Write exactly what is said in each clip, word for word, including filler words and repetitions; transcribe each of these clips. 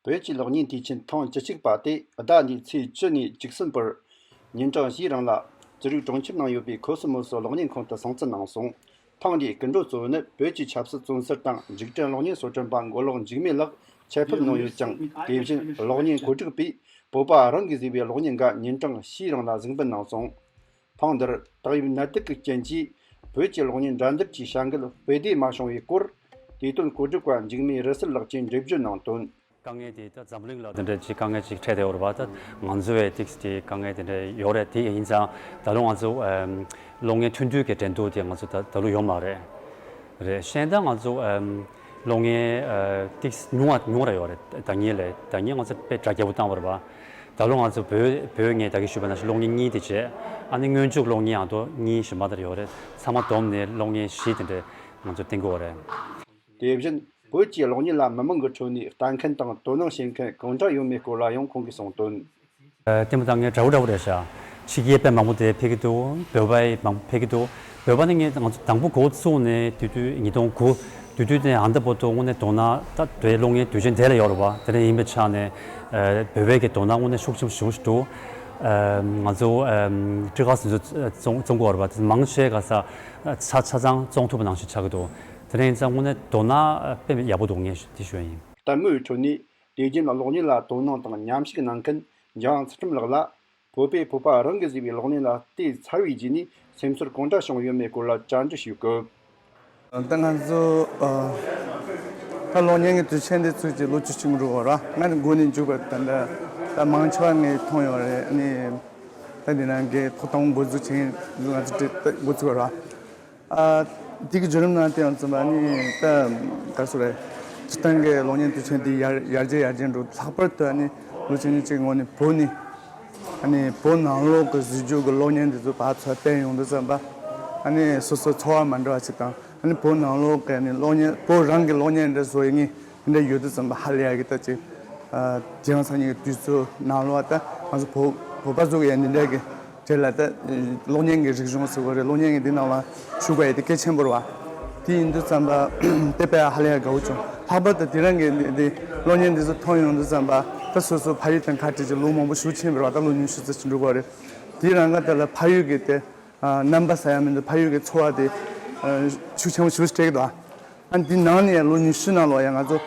བོད་ཀྱི་གློག་བརྙན་དུས་ཆེན་ཐེངས་བཅུ་གཅིག་པ་དེ་ཟླ་འདིའི་ཚེས་བཅུ་ནས་བཅུ་གསུམ་བར་ཉིན་གྲངས་བཞིའི་རིང་ལ་ཙི་རིག་གྲོང་ཁྱེར་ནང་ཡོད་པའི་ཁོ་སི་མོ་སི་གློག་བརྙན་ཁང་དུ་སྲུང་བརྩི་གནང་སོང་། ཐེངས་འདིའི་སྐུ་མགྲོན་གཙོ་བོ་ནི་བོད་ཀྱི་ཆབ་སྲིད་བཙོན་ཟུར་དང་འཇིག་རྟེན་གློག་བརྙན་གསོ་སྐྱོང་པ་མགོ་ལོག་འཇིགས་མེད་ལགས་ཆེད་ཕེབས་གནང་ཡོད་ཅིང་། དེ་བཞིན་གློག་བརྙན་བཀོད་སྒྲིག་པས་བོད་པ་རང་གིས་བཟོས་པའི་གློག་བརྙན་འགའ་ཉིན་གྲངས་བཞིའི་རིང་ལ་གཟིགས་འབུལ་གནང་སོང་། ཐེངས་འདིར་ཏོག་དབྱིབས་ནད་དུག་གི་རྐྱེན་གྱིས་བོད་ཀྱི་གློག་བརྙན་འགྲན་བསྡུར་གྱི་བྱ་འགུལ་སྤེལ་བདེ་མ་བྱུང་བའི་སྐོར། དེ་དོན་བཀོད་སྒྲིག་པ་འཇིགས་མེད་རི་སུལ་ལགས་ཀྱིས་འགྲེལ་བརྗོད་གནང་དོན། དཀའ་ངལ་དེ་ད་འཛམ་གླིང་ལ་དེ་འདྲ་ཅིག་དཀའ་ངལ་ཅིག་འཕྲད་བསྡད་ཡོད་རེད་པ། ད་ང་ཚོ་བས་ཏིག་ཙམ་དེ་དཀའ་ངལ་དེ་འདྲ་ཡོད་རེད། དེ་ཡིན་ཙང་ད་ལོ་ང་ཚོ་ཨམ་གློག་བརྙན་ཐུང་དུས་ཀྱི་འགྲན་བསྡུར་དེ་ང་ཚོ་ད་ད་ལོ་ཡོད་མ་རེད། རེད། གཞན་ད་ང་ཚོ་ཨམ་གློག་བརྙན་ཨ་ཏིག་ཙམ་ཉུང་བ་ཉུང་ར་ཡོད་རེད། ད་ཉིད་ལས་ད་ཉིད་ང་ཚོ་དཔེ་གྲ་རྒྱས་པོ་བཏང་བ་རེད་པ། ད་ལོ་ང་ཚོ་བོད་བོད་ངས་ད་གིན་ཞུས་པ་ནང་བཞིན་གློག་བརྙན་གཉིས་དེ་བྱས། ཨ་ནི་སྔོན་འཇུག་གློག་བརྙན་ཨ་མདོ་གཉིས་ཞིག་མ་ལྟར་ཡོད་རེད། ཚང་མ་བསྡོམས་ནས་གློག་བརྙན་བཞི་དེ་འདྲ་ང་ཚོ་བསྟན་གྱི་ཡོད་རེད། དེ་བཞིན་བོད་ཀྱི་གློག་བརྙན་ལ་མི་མང་གི་ཁྲོད་ནས་ལྟ་མཁན་དང་དོ་སྣང་བྱེད་མཁན་གང་འདྲ་ཡོད་མེད་སྐོར་ལ་ཡང་ཁོང་གིས་གསུངས་དོན། ལྟད་མོ་ལྟ་མཁན་འདྲ་བོ་འདྲ་བོ་རེད་ཤག་ཕྱི་རྒྱལ་དཔེ་མང་པོ་དེ་ཕེབས་ཀྱི་འདུག་བོད་པ་མང་པོ་ཕེབས་ཀྱི་འདུག་བོད་པ་ནི་ངས་ང་ཚོ་དང་པོ་འགོ་བཙུགས་ནས་དུས་དུས་ཉིས་སྟོང་དགུ་དུས་དུས་དེ་ཨ་མདའ་བོ་ཏོ་དངོས་གནས་མདོར་ན་ད་དེ་གློག་བརྙན་དུས་ཆེན་དེ་ལ་ཡོད་རེད་པ། དེ་འདྲ་ཡིན་པའི་ཆ་ནས་ཨ་བོད་པའི་གི་དོ་སྣང་དངོས་གནས་ཤུགས་ཆེན་པོ་ཞེ་པོ་ཞིག་འདུག་ཨ་ང་ཚོ་ཨ་སྤྲི་དཀར་ཟེར་ཚོ་བཙོང་བཙོང་གི་ཡོད་རེད་པ། དེ་མང་ཆེ་ག་ས་ཆ་ཆ་ཚང་བཙོང་ཐུབ་པ་ནང་བཞིན་ཆགས་ཀྱི་འདུག་དེ་འདྲ་ཡིན་ཙང་དངོས་གནས་མདོར་ན་དཔེ་ཡག་པོ་འདུག་ངས་དེ་ཞུ་ཡ་ཡིན། ལྟད་མོའི་ཁྲོད་ནས་དུས་རྒྱུན་གློག་བརྙན་ལ་དོ་སྣང་དང་མཉམ་ཞུགས་གནང་མཁན་འཇམ་དབྱངས་ཚུལ་ཁྲིམས་ལགས་ལ། བོད་པས་བོད་པ་རང་གིས་བཟོས་པའི་གློག་བརྙན་ལ་བལྟས་ཚར་བའི་རྗེས་ནས་སེམས་ཚོར་གང་འདྲ་བྱུང་ཡོད་མེད་སྐོར་ལ་བཅར་འདྲི་ཞུས་སྐབས། ད་ང་ཚོ་ཨ་ད་གློག་བརྙན་གྱི་དུས་ཆེན་འདི་ཚུགས་ཀྱི་ལོ་བཅུ་གཅིག་འགྲོ་བ་ར། ང་ནི་འགོ་ནས་མཇུག་བར་ད་ལྟ་ད་མང་ཆེ་བ་ངས་མཐོང་ཡོད་རེད། ཨ་ནི་ད་འདི་ནང་གི་ཐོག་དང་འགོ་འཛུགས་བྱེད་མཁན་ང་ཚོ་འགོ་ཚུགས་པ་ར། ཨ་འདི་གི་བརྒྱུད་རིམ་ནང་དེ་ཡང་ཚང་མ་ནི་ད་ག་རེ་ཟེར་རེད། སྤྱིར་བཏང་གི་གློག་བརྙན་དུས་ཆེན་འདི་ཡར་ཡར་རྒྱས་ཡར་རྒྱས་འགྲོ། ལྷག་པར་དུ་ཨ་ནི་ལོ་གཅིག་གཉིས་གཅིག་སྔོན་ནས་བོད་ནས་ཨ་ནི་བོད་ནང་ལོགས་ཀྱི་གཟི་བརྗིད་ཀྱི་གློག་བརྙན་འདི་ཚོ་ཕར་ཚུར་བསྟན་ཡོང་དུས་ཙམ་པ། ཨ་ནི་སོ་སོའི་ཚོར་བ་མ་འདྲ་བ་ཞིག་དང་། ཨ་ནི་བོད་ནང་ལོགས་ཀྱི་ཨ་ནི་གློག་བརྙན་བོད་རང་གི་གློག་བརྙན་འདྲ་བཟོ་ཡི་ངེས། འདི་འདྲ་ཡོད་དུས་ཙམ་པ་ཧ་ལས་ཡག་གི། ད་ཅིག་ཨ་དེང་སང་ཉིན་གྱི་དུས་ཚོད་ནང་ལོགས་ད་ང་ཚོ་བོད་བོད་པ་ཚོ་གི་ཡང་འདི་འདྲ་གི་གྲས་ལ་ད་གློག་བརྙན་གྱི་རིག་གཞུང་ཟེར་བ་རེད། གློག་བརྙན་གྱི་འདི་ནང་ལ་ཞུགས་པ་ཡིན་དེ་གལ་ཆེན་པོ་རེད་བ། དེ་ཡིན་དུས་ཙམ་པ་དེ་དཔེ་ཧ་ལས་ཡག་དགའ་བོ་བྱུང་། ལྷག་པར་དུ་དེ་རིང་གི་འདི་འདི་གློག་བརྙན་འདི་ཚོ་མཐོང་ཡོང་དུས་ཙམ་པ་ད་སོ་སོ་ཕ་ཡུལ་དང་ཁ་བྲལ་གྱི་ལོ་མང་པོ་ཞེ་པོ་ཕྱིན་པ་རེད་བ། ད་ལོ་ཉི་ཤུ་ཙམ་ཞིག་འགྲོ་གི་རེད། དེའི་རིང་ག་དེ་ལ་ཕ་ཡུལ་གྱི་དེ་ཨ་རྣམ་པ་ཟེར་ཡ་མི་འདུག་ཕ་ཡུལ་གྱི་ཚོར་བ་དེ་ཨ་ཤུགས་ཆེན་པོ་ཞེ་པོ་ཞིག་སྟེར་གི་འདུག་ཨ་འདི་ནང་ནས་ལོ་ཉི་ཤུ་ནང་ལོགས་ཡང་ང་ཚོ་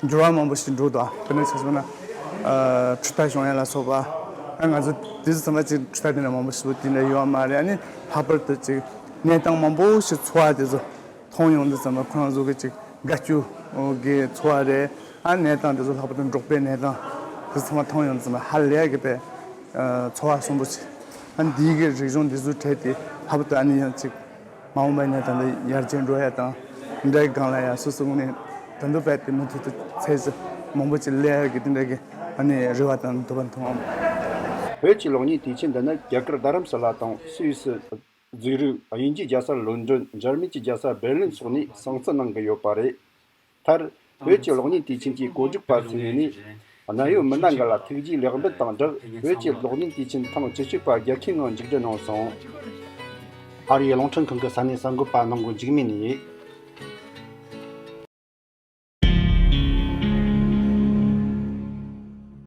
འགྱུར་བ་མང་པོ་ཞིག་འགྲོ་འདུག་དཔེར་ན་ཆ་བཞག་ན་ཨ་འཕྲུལ་རྟ་ཤོང་ཡ་ལ་སོགས་པ། ཨ་ང་ཚོ་དེ་ཚོ་ཚང་མ་ཅིག་འཕྲུལ་རྟ་དེ་འདྲ་མང་པོ་ཞིག་དེ་འདྲ་ཡོད་མ་རེད། ཨ་ནི་ལྷག་པར་དུ་ཅིག་གནས་སྟངས་མང་པོ་ཞིག་ཚོར་བ་དེ་ཚོ་མཐོང་ཡོང་དུས་ཙམ་པ་ཁོ་རང་ཚོ་གི་ཅིག་དགའ་སྐྱོ་གི་ཚོར་བ་རེད། ཨ་གནས་སྟངས་དེ་ཚོ་ལྷག་པར་དུ་འབྲོག་པའི་གནས་སྟངས་དེ་ཚོ་ཚང་མ་མཐོང་ཡོང་དུས་ཙམ་པ་ཧ་ལས་ཀྱི་དཔེ་ཚོར་བ་གསོན་པོ་ཞིག་ཨ་འདི་གི་རིག་གཞུང་འདི་ཚོའི་གྲས་དེ་ལྷག་པར་དུ་ཨ་ནི་ཡང་ཅིག་མ་འོངས་པའི་གནས་སྟངས་འདི་ཡར་རྒྱས་འགྲོ་ཡ་དང་། འདི་འདྲའི་སྒང་ལ་ཡང་སོ་སོ་ངོས་ནས་ད་དུང་རྦད་དེ་མུ་མཐུད་དུ་ཚད་གཞི་མང་པོ་ཅིག་སླེབས་ཡ་གི་དེ་འདྲ་གི་ཨ་ནི་རེ་བ་དང་འདོད་པ་མཐོང་། བོད་ཀྱི་གློག་བརྙན་དུས་ཆེན་འདི་ནི་རྒྱ་གར་རྡ་རམ་ས་ལ་དང་སུད་སི། ཛུ་རིག་དབྱིན་ཇིའི་རྒྱལ་ས་ལོན་ཌོན། འཇར་མན་གྱི་རྒྱལ་ས་བེར་ལིན་སོགས་ནས་སྲུང་བརྩི་གནང་གི་ཡོད་པ་རེད། མཐར། བོད་ཀྱི་གློག་བརྙན་དུས་ཆེན་གྱི་གོ་སྒྲིག་པ་ཚོའི་ངོས་ནས། གནད་ཡོད་མི་སྣ་འགའ་ལ་ཐུགས་རྗེའི་ལེགས་འབུལ་དང་སྦྲགས། བོད་ཀྱི་གློག་བརྙན་དུས་ཆེན་ཐེངས་བཅུ་གཅིག་པ་རྒྱལ་ཁའི་ངང་མཇུག་སྒྲིལ་གནང་སོང་། ཨ་རིའི་རླུང་འཕྲིན་ཁང་གི་ས་གནས་གསར་འགོད་པ་ནང་གི་འཇིགས་མེད་ནས།